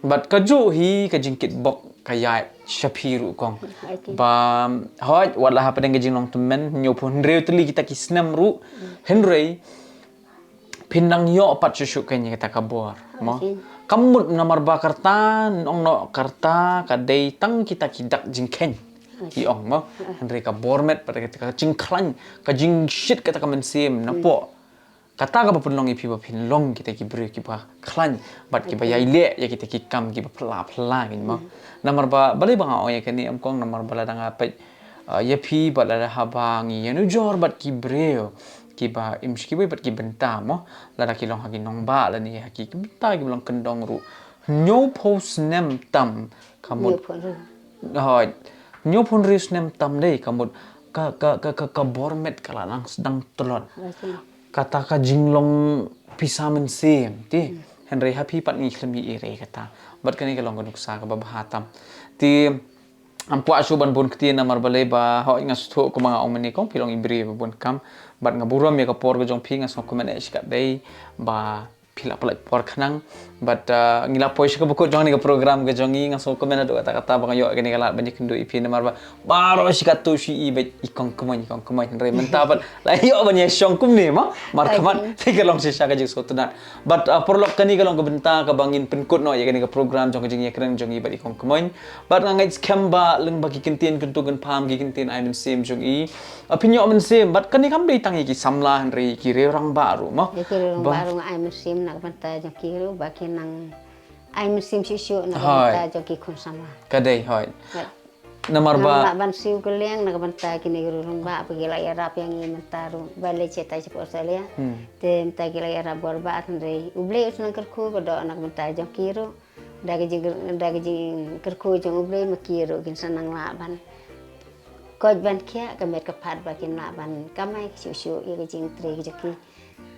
Bad kajuh hi ka jingkitbok ka ïaid sha phi ruh kong. Ba hoi wat la hapdeng ka jinglong tymmen hynñiew phew hynriew tylli kita ki snem ruh. Hynrei phin nang ïoh pat shuh shuh kein ïa kata ka bor mo. Ka mut namar ba kata nong noh kata ka dei tang kita ki dak jingkheiñ. Ki ong mo. Hynrei ka bor met pat ka jingkhlaiñ ka jingshit kata ka mynsiem napoh kata kaba pynlong ïa phi ba phin long kita ki briew kiba khlaiñ bad kiba ïai leh ïa kita ki kam kiba phylla phylla kein mo. Namar ba balei ba nga ong ïa kane em kong namar ba lada nga peit, uh, ïa phi bad lada haba ngi ïanujor bad ki briew kiba im sha kiwei pat ki bynta mo, lada ki long ha ki nongbah lane ha ki bynta kiba long kyndong ruh. Hynñiew phew snem tam ka mut. Hoi. Hynñiew phew hynriew snem tam dei ka mut ka, ka, ka, ka, ka bor met ka la nang sdang tlot. Kata ka jinglong pisa mynsiem te. Hynrei ha phi pat ngi khlem ïohi re kata. Bad kane ka long ka nuksa kaba bha tam. Te Ngam kwah shuh ban bun ktien namar balei ba hooid nga sngewthuh kumba nga ong mynne kong phi long i briew ba bun kam. Bad nga burom ïa ka por ka jong phi, nga sngewkmen eh shi katdei ba phi la pynlait por khnang. Bad, ah, ngi la poi sha kaba kut jong kane ka program ka jong ngi, nga sngewkmen haduh katta katta ba nga ïoh kane ka lad ban ïakynduh ïa phi namar ba baroh shi katto shu i bad i Kong Kmoin, i Kong Kmoin, hynrei mynta pat la ïoh ban ïashong kumne mo. Markhmat phi ka long shisha ka jingsngewtynnat. Bad, ah, paralok, kane ka long ka bynta kaba ngin pynkut noh ïa kane ka program jong ka jingïakren jong ngi bad i Kong Kmoin. Bad nga ngeit skhem ba lyngba ki kyntien kyntu kynpham, ki kyntien ai mynsiem jong i, ah, phin ïoh mynsiem. Bad kane kam dei tang ïa ki samla hynrei ïa ki riew rangbah ruh mo. Ïa ki riew rangbah ruh nga ai mynsiem na ka bynta jong ki ruh ba ki nang ai mynsiem shuh shuh na ka bynta jong ki khun samla. Ka dei hooid. Namar ba lah ban siew kylleng na ka bynta kine ki riew rangbah ba ki la ïarap ïa ngi mynta ruh ba leit shatai sha Australia. Te mynta ki la ïarap bor ba hynrei U Blei u sa nang kyrkhu ka doh na ka bynta jong ki ruh. Da ka jing, da ka jingkyrkhu jong U Blei ma ki ruh kin sa nang lah ban koit ban khiah ka met ka phad ba kin lah ban kamai shuh shuh ïa ka jingtrei ka jong ki.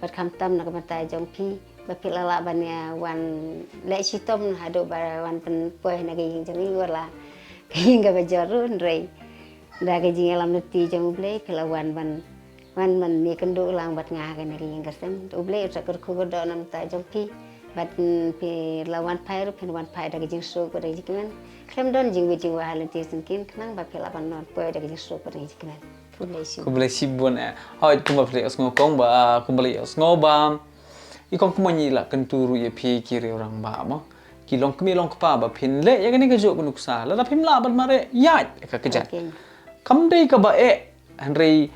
Bad khamtam na ka bynta jong phi ba phi la lah ban ïa wan leh shitom haduh ba wan pynpoi na ka ïing jong ngi, wat la ka ïing kaba jot ruh hynrei da ka jingïalam lynti jong U Blei phi la wan ban wan ban mih kynduh lang bad nga ha kane ka ïing ka sem. U Blei u sa kyrkhu kyrdoh na ka bynta jong phi. Bad, mm, phi la wan phai ruh phin wan phai da ka jingsuk bad da ka jingkmen. Khlem don jingwit jingwai ha lynti syngkien khnang ba phi lah ban wan poi da ka jingsuk bad da ka jingkmen. Khublei shibun. Khublei shibun eh. Hooid, kumba phi la ïohsngew kong ba, ah, kumba la ïohsngew ba i Kong Kmoin i la kyntu ruh ïa phi ki riew rangbah mo. Ki long kmie long kpa ba phin leh ïa kane kajuh ka nuksa. Lada phim lah ban mareh ïaid ka kjat. Kam dei kaba eh, hynrei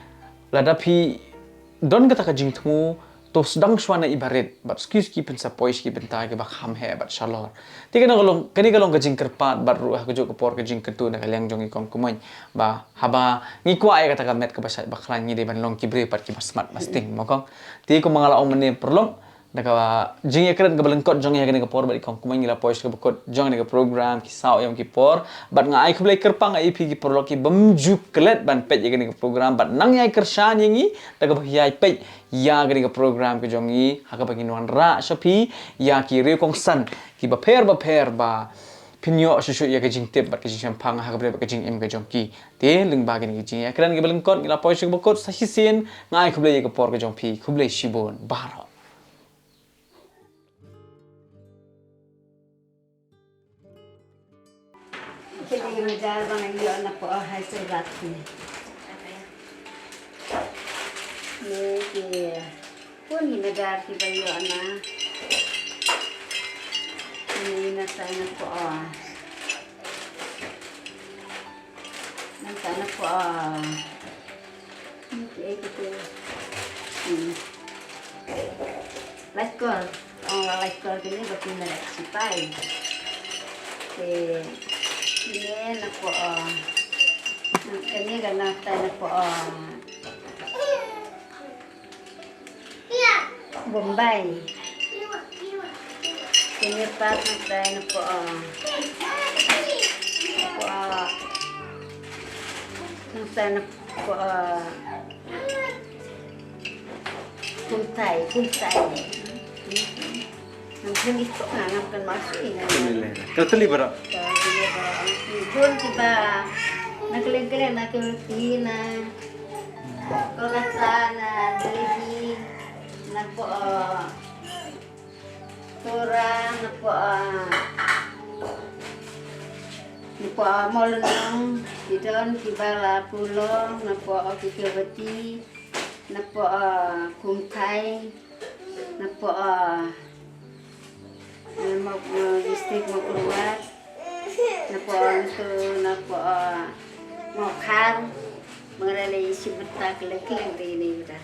lada phi don kata ka jingthmu, to sdang shuwa na i barit bad suki suki phin sa poi sha ki bynta kiba kham heh bad shalor. Te kane ka long, kane ka long ka jingkyrpad bad ruh ha kajuh ka por ka jingkyntu na ka liang jong i Kong Kmoin ba haba ngi kwah ïa kata ka met kaba shait ba khlaiñ ngi dei ban long ki briew pat kiba smat ba sting mo kong. Te kumba nga la ong mynne paralok, da ka jingïakren kaba lyngkot jong ngi ha kane ka por bad i Kong Kmoin ngi la poi sha kaba kut jong kane ka program Ki Saw Yom Kippur. Bad nga ai khublei kyrpang ïa phi ki paralok ki bym ju klet ban peit ïa kane ka program bad nang ïai kyrshan ïa ngi da kaba ïai peit ïa kane ka program ka jong ngi ha kaba ngin wanrah sha phi ïa ki riew kongsan kiba pher ba pher ba phin ïoh shuh shuh ïa ka jingtip bad ka jingshemphang ha kaba dei bad ka jingim ka jong ki. Te lyngba kane ka jingïakren kaba lyngkot ngi la poi sha kaba kut, sa shisien nga ai khublei ïa ka por ka jong phi. Khublei shibun baroh. Kine ki nadar ba nga ïoh na pdeng Hyderabad ne. Ne ki pun ki nadar kiba ïoh na. Kine na tai na pdeng. Nangta na pdeng. Ni ki ei ki tu. Hmm. Laitkor. Ong la laitkor kine ba kin merek sipai. Te kine na pdeng. Kine ka nangta na pdeng. Bombay. Kine pat na tai na pdeng. Pdeng. Na tai na pdeng. Kumtai, kumtai. Nang khlem ïa pdeng, nang khlem masuk ïa. Kali le. Kali teli baroh. Kali teli baroh. Bun kiba. Na kylleng kylleng na ki roti na. Kolkata na Delhi na pdeng. Tura na pdeng. Na pdeng Mawlynnong. Ki don kiba la pulong na pdeng ki kebati. Na pdeng Kumtai. Na pdeng Mawk, District Mawkyrwat. Na pdeng tu na pdeng Mawkhar. Mengalai isi beta keleng-keleng di ini kita.